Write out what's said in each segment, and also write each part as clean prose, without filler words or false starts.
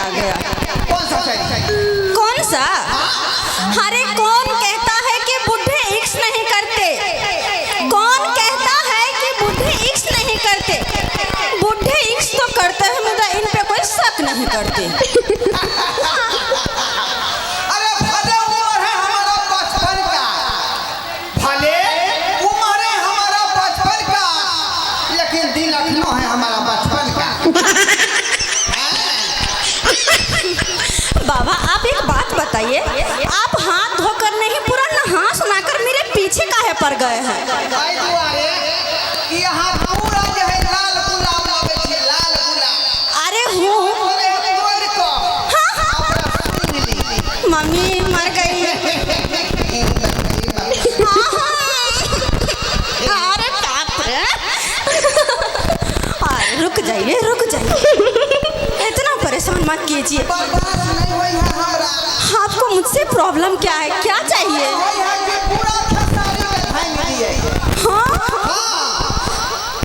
आ गया। कौन सा शायरी? कौन सा? अरे कौन कहता है कि बूढ़े इश्क नहीं करते? कौन कहता है कि बूढ़े इश्क नहीं करते? बूढ़े इश्क तो करते हैं, मुदा इन पे कोई शक नहीं करते। अरे भले उम्र है हमारा बचपन का, भले उम्र है हमारा बचपन का, लेकिन दिल अखनो है हमारा बचपन का। बाबा आप एक बात बताइए, आप हाथ धोकर नहीं पूरा नहा सुनाकर मेरे पीछे काहे पड़ गए हैं? एहि दुआरे कि यहाँ पूरा जे है लाल गुलाब लगे छै, लाल गुलाब। अरे हूँ। बोले तोड़ कऽ हाँ हाँ, ओकरा सुनि ली। मम्मी मर गई। हाँ, हाँ। अरे बाप रे, अरे रुक जाइए रुक जाइए, इतना परेशान मत कीजिए। बर्दाश्त नहीं होई है हमरा। आपको मुझसे प्रॉब्लम क्या है, क्या चाहिए? होई है कि पूरा खेसारी के धानि दिए। हाँ हाँ,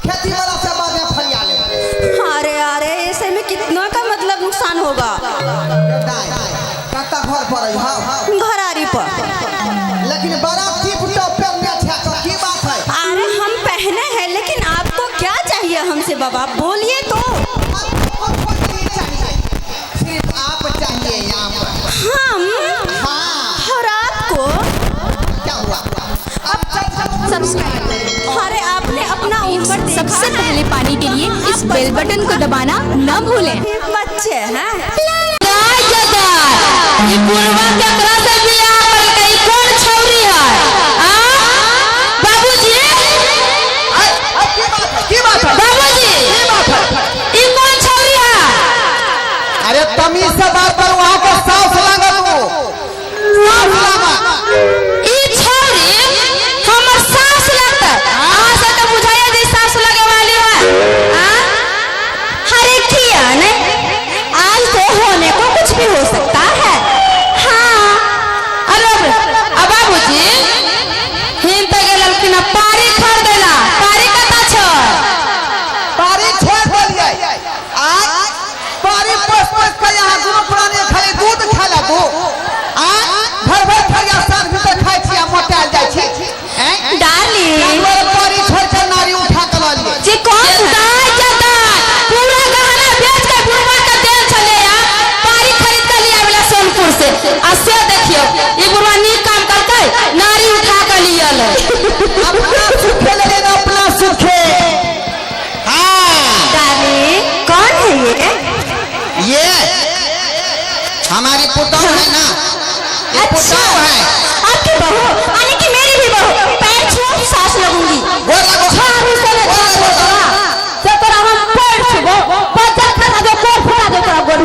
खेती वाला से बाद में फरिया लेबै। अरे अरे ऐसे में कितना का मतलब नुकसान होगा? कत्ता घर पर है? हाँ, घरारी पर। लेकिन बड़ा टिप टॉप पहनने छै तो की बात है? अरे हम पहने हैं, लेकिन आपको क्या चाहिए हमसे बाबा, बोलिए तो। आपको कुछ नहीं चाहिए, सिर्फ आप चाहिए यहाँ पर। हम? हाँ। और आपको क्या हुआ? अब चल चल। सब्सक्राइब। अरे आपने अपना उम्र देखा सबसे है? पहले पाने के लिए इस बेल बटन को दबाना न भूलें। बच्चे हैं। ई बुढ़वा केकरा से बियाह करलकै? ई कोन छौरी है? आ बाबूजी, की बात है? की बात है? बाबूजी, की बात है? ई कोन छौरी है? अरे तमीज से बात कर, वहाँ के सास लागत वो सास लागत। ई छौरी हमर सास लगतै। अहाँ से तऽ बुझाइए जे सास लगे वाली है। आ अरे किया ने, आज तो होने को कुछ भी हो सकता है। हाँ। अरे अब बाबूजी हिम तऽ गेलखिन पारी खरीदेला। पारी कतऽ छै? पारी छोड़ देलियै। आज पारी पोस पोस के यहाँ दुनू प्राणी खाली दूध खाय लागू। आज भर भर खरिया साँझ भीतर खाइ छी आ मोटायल जाइ छी। हैं? डार्लिंग पारी छोड़ के नारी उठा के लऽ लियै। जी कौन है? पूरा गहना बेच के बुढ़वा के देल छलै आ पारी खरीद के लिया वाला सोनपुर से। आ से देखियो ई बुढ़वा नीक काम करतै, नारी उठा के लियल। अपना सुखे ले लेना, अपना सुखे। हाँ डार्लिंग कौन है ये? ये हमारी पुतहु है ना, ये अच्छा पुतहु है। आपकी बहू, यानी कि मेरी भी बहू। पैर छू सास लगूंगी। गोर लगो, झाड़ू से ले गोर लगो। से तोरा हम पैर छुबो, बच्चा खा दो कोर फुटा दो तोरा गोर।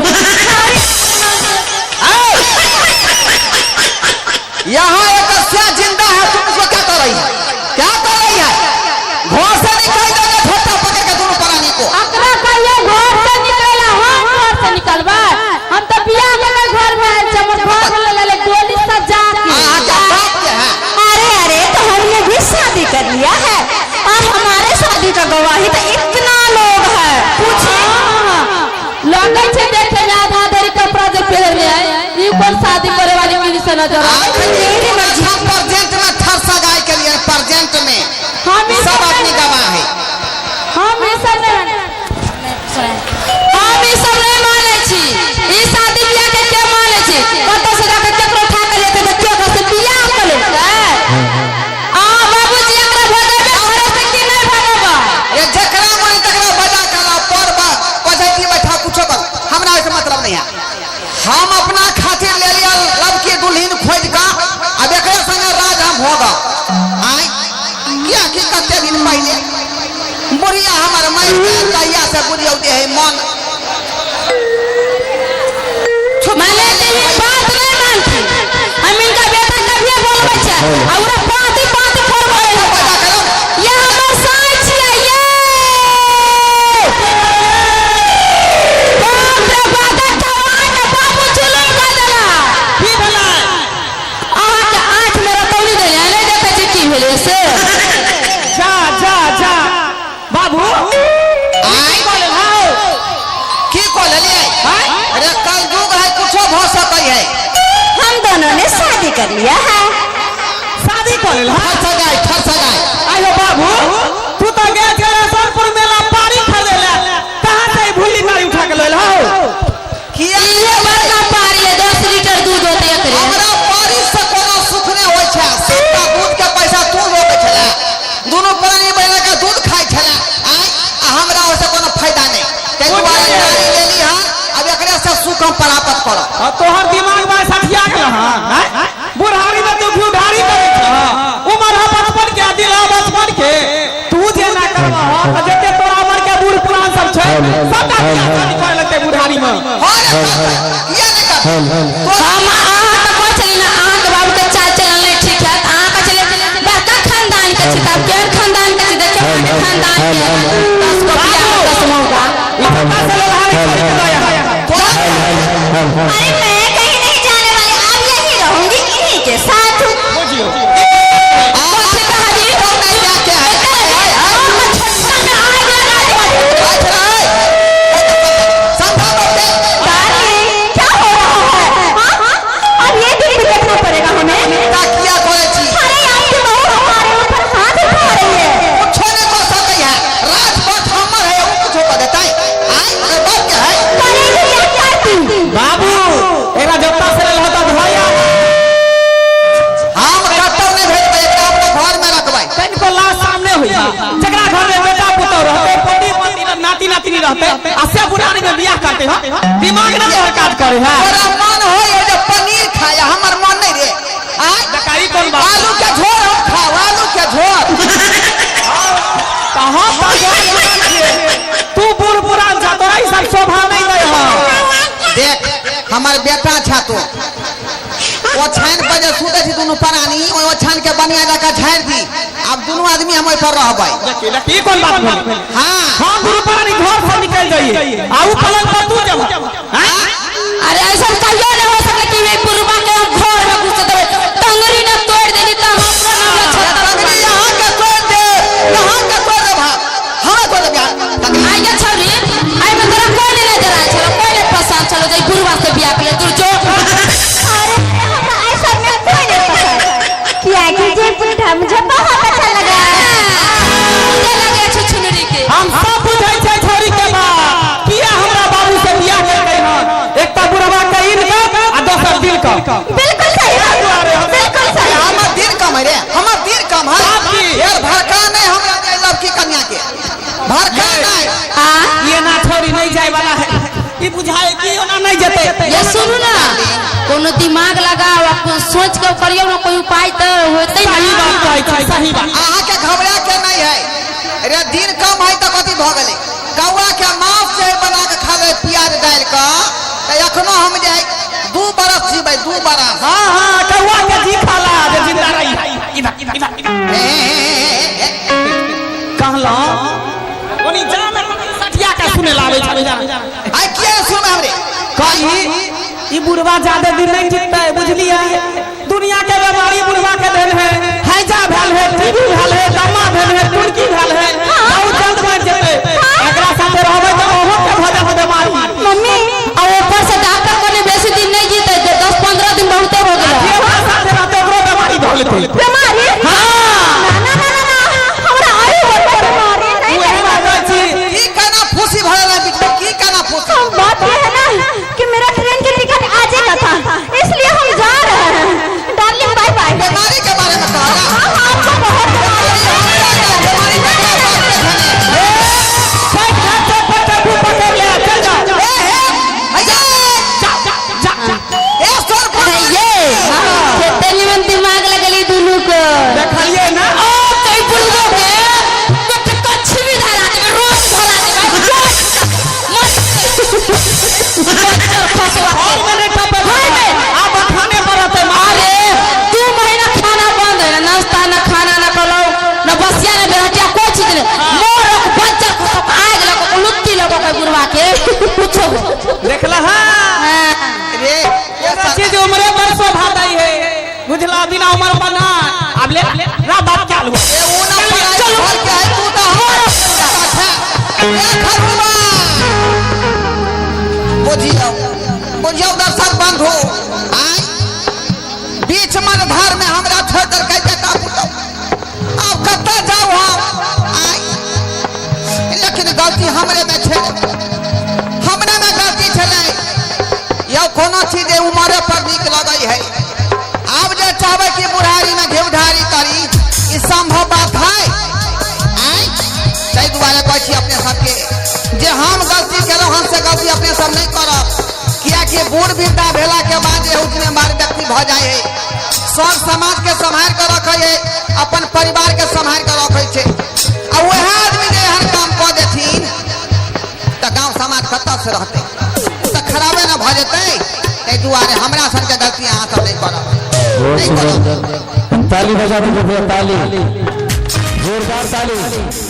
यहाँ एक अस्या जिंदा है, तुम उसको क्या कर रही है? क्या कर रही है? घर से निकाल दोगे झोटा पकड़ के दोनों प्राणी को। अकरा कहियो घर से निकलेला, हम घर से निकलबा? हम तो बियाह के घर में आयल छी, हमर घर में ले ले डोली सजा के। हाँ, क्या बाप के है? अरे अरे तो हमने भी शादी कर लिया है, और हमारे शादी का गवाही तो इतना लोग है। पूछिए। लगै छै देखे में आधा धरी कपड़ा जे पहिरले है, ई कोन शादी करे वाली मिनी से नजर आवे? मेरी मर्जी। हम प्रेजेंट में थरसा गाय के लिए, प्रेजेंट में हम ई सब आदमी गवाह है। हम ई सब नहीं, हम ई सब नहीं मानै छी। ई शादी बियाह के के मानै छी? कतौ से जाके केकरो उठा के लेते तऽ केकरो से बियाह कर लेतै? आ बाबूजी एकरा भगेबै घरे से कि नहि भगेबै? ये जकरा मन तकरा बजा कर लाओ, पर पझैती बैठा कुछो कर, हमरा ओहिसे मतलब नहीं है। हम अपना खातिर ले लिया लब के दुल्हन खोज का, अब एकरे संगे राज हम होगा। आय क्या की कते दिन पहले बुढ़िया हमर मर गेल, तहिया से बुझियौ जे है मन माने कि ई बात नहीं मानती। हम इनका बेटा कभिए बोलबै छै आ ओकरा पाँति पाँति फोड़बै है। बजा कर लाओ। ये हमर साई छियै ये। बाप रे बाप, देखो अहाँके बाबू जुलुम कऽ देला। की भेलै? अहाँके आँखि में रतौनी देले, नहि देखै छी की भेलै से? जा जा जा बाबू। आय बोले हाउ। हम दोनों ने शादी कर लिया है। शादी कर लेल? खर्चा गाय, खर्चा गाय। आयो बाबू, तू तो गया छे सोनपुर मेला पारी खरीदे ले, कहां से भूली नारी उठा के लेल हो? किया ये बड़का पारी है, 10 लीटर दूध होते एकरे। हमरा पारी से कोनो सुख नहीं होय छै। सबटा दूध के पैसा तू रोकै छला, दुनू प्राणी बहिन के दूध खाइ छला। आय आ हमरा ओसे कोनो फायदा नहीं, ताहि दुआरे नारी लेली हन। अब एकरे से सुख हम प्राप्त करब। और तोहर दिमाग में सठिया गेल हन? बुढ़ारी में तू घुघारी करै छ। उमर है बचपन के, दिल है बचपन के। तू जे ना करबह त जते तोरा उमर के बूढ़ पुरान सब छै सबटा बियाह शादी करे लगतै बुढ़ारी में। हँ रे, किया नहीं करतै? हम अहाँ तऽ कहै छली ना अहाँके बाबू के चाल चलन नहि ठीक है, अहाँ कहै छलियै बड़का खानदान के छी, तब केहन खानदान के छी देखियौ अहाँके खानदान के 10 गो बियाह 10 मौका। ई कत्ता से लेलहा रे खरीद के लया? अरे मैं कहीं नहीं जाने वाली, अब यही रहूंगी इन्हीं के साथ। बुझियो। कथी कहली? नहीं जाके है। छोटका में आइ गेल। समझा बाटे। डार्लिंग क्या हो रहा है? हाँ? अब ये भी देखना पड़ेगा हमें। ता किया करै छी? अरे आपकी बहू हमारे ऊपर हाथ उठा रही है। कुछो नहीं कर सकै है। राजपाट हमर है, उ कुछो कर देतै। आय ओकर बाप के है। करेगी या क्या तू? बाबू, एकरा जत्ता से लेलहा त धोया। हम कतौ नहीं भेजबै, एकरा अपना घर में रखबै। तनिको लाश सामने होइया, जकरा घर में बेटा पुतोह रहते, पोती पोती नाती नातिनी रहते, आ से बुढ़ारी में बियाह करते हो, दिमाग ना तोहर काज करे है। तोरा मन होय जे पनीर खाय, हमर मन नहीं रे। आय दकारी कोन बात? आलू के झोर हम खाओ, आलू के झोर। कहाँ पर तू बूढ़ पुरान छा, तोरा ई सब शोभा नहीं दे हो। देख हमर बेटा छा तो ओछान पर जे सुतै छी दुनू प्राणी, ओहि ओछान के बनिया जकाँ झाड़ि दी। आब दुनू आदमी हम ओहि पर रहबै। देखी देखी, ई कोन बात भेल? हाँ। हम दुनू प्राणी घर से निकल जाइए आ ऊ पलंग पर तू जब? अरे ऐसा कहियो नहीं हो सके कि बुढ़वा के हम घर में घुस देबै, टंगरी न तोड़ देली त हमरो नाम न छत्ता। टंगरी यहाँ के तोड़ दे, यहाँ के तोड़ दे भाग, हमरा तोड़ दे बिहार टंगरी। आई गे छौरी, आई में तोरा कोई नहीं नजर आयल छलो, कोई नहीं पसंद छलो जे बुढ़वा से बियाह कर ले तू जो। अरे हमरा ऐसा में कोई नहीं पसंद, किया कि जे बुढ़ा मुझे बहुत अच्छा लगा। मुझे लगे छुछुनरी के। हम सब बुझै छै छोरी के बात, किया हमरा बाबू से बियाह करकै हन। एकटा बुढ़वा के इन का आ दोसर दिल का। बिल्कुल सही बात, बिल्कुल सही। हमर दिन कम है रे, हमर दिन कम है। बाप की। यार भड़का नहीं हमरा दे लड़की कन्या के, भड़का नहीं। आ ये ना छोरी नहीं जाए वाला है, ई बुझाए कि ओना नहीं जेतै। ये सुनू ना, कोनो दिमाग लगाओ, अपन सोच के करियो ना, कोई उपाय त होतै सही ना। बात कहै छै, सही बात। अहाँ के घबरा के नहीं है रे, दिन कम है तो कथी भऽ गेलै? कौआ के मांस जे बना के खा ले प्याज डालि कऽ, तऽ एखनो हम जे है 2 बरस जीबै, 2 बरस। हाँ हाँ, कौआ के जी खाला जे जिंदा रही। इधर इधर इधर इधर। हे, हे, हे, हे, हे। कहलौं ओनी जान सठिया के सुने लाबै छै। आइ किया सुनबै हमरे? कही ई बुढ़वा ज्यादा दिन नहीं टिकतै, बुझलियै? दुनिया के बीमारी बुढ़वा के देन है, हैजा भेल है, टीबी भेल है, दमा भेल है, तुर्की भेल है, बहुत जल्द मर जेतै। एकरा साथे रहबै तऽ ओहो के भऽ जेतै बीमारी। मम्मी और ऊपर से डॉक्टर कोने बेसी दिन नहीं जीते, 10-15 दिन बहुते हो गेल। जेकरा साथे रहतै ओकरो बीमारी धऽ लेतै। बीमारी? हाँ। ना ना ना ना, हमरा आयु और बीमारी नहीं उहे बात कहै छी। की केना फूसी भरल है बीच में, की केना फूसी? बात यह है ना कि मेरा ट्रेन की टिकट आज ही का था, इसलिए हम जा रहे हैं। डार्लिंग बाय बाय। बीमारी के बारे में कहला। हाँ, आपको बहुत बीमारी बीमारी के बारे में। साइड घाट से पटकू पकड़ ले, चल जा। हे, हे, हैया, जा जा जा जा। ए सोनपुर। ये केते निमन दिमाग लगली दुनू को। देखलियै ना? ओ कई बुढ़बो के कट कच्छ भी धरा देबे, रोज धरा देबे, रोज मत मच्छर फसवा घर में नहीं टपे घर में। आब खाने पर रहतै। अरे 2 महीना खाना बंद है ना, नाश्ता ना खाना ना कलो ना बसिया ना बेहटिया कोई चीज नहीं। मोर बच्चा खसक आग लगो लुत्ती लगो के बुढ़वा के पूछो। देखला हाँ? हाँ। रे ये चीज उम्रे पर शोभा दै है, बुझला? बिना उम्र पर ना। अब ले रा बात क्या लू। ए ऊ ना पढ़ाई घर के है, तू तो हमर छे। ए खरुआ बुझियो, बुझियो दर्शक बंधु, आय गलती हमरे में छै, हमरे में गलती छलै। यौ कोनो चीज जे उमरे पर नीक लगै है। आब जे चाहबै कि बुढ़ारी में घेवढारी करी, ई संभव बात है? आँय? ताहि दुआरे कहै छी अपने सबके जे हम गलती केलहुँ, हम से गलती अपने सब नहीं करब, कियाकि बूढ़ वृद्धा भेला के बाद जे जिम्मेदार व्यक्ति भऽ जाइ है, सब समाज के सम्हारि के रखै है, अपन परिवार के सम्हारि के रखै छै। आ वएह आदमी जे एहन काम कऽ देथिन तऽ गाँव समाज कतऽ से रहतै? ओ तऽ खराबे ने भऽ जेतै। ताहि दुआरे हमरा सनके गलती अहाँ सब नहीं करब, बहुत नहीं करब। सुंदर। ताली बजा दीजिए भैया, ताली, जोरदार ताली।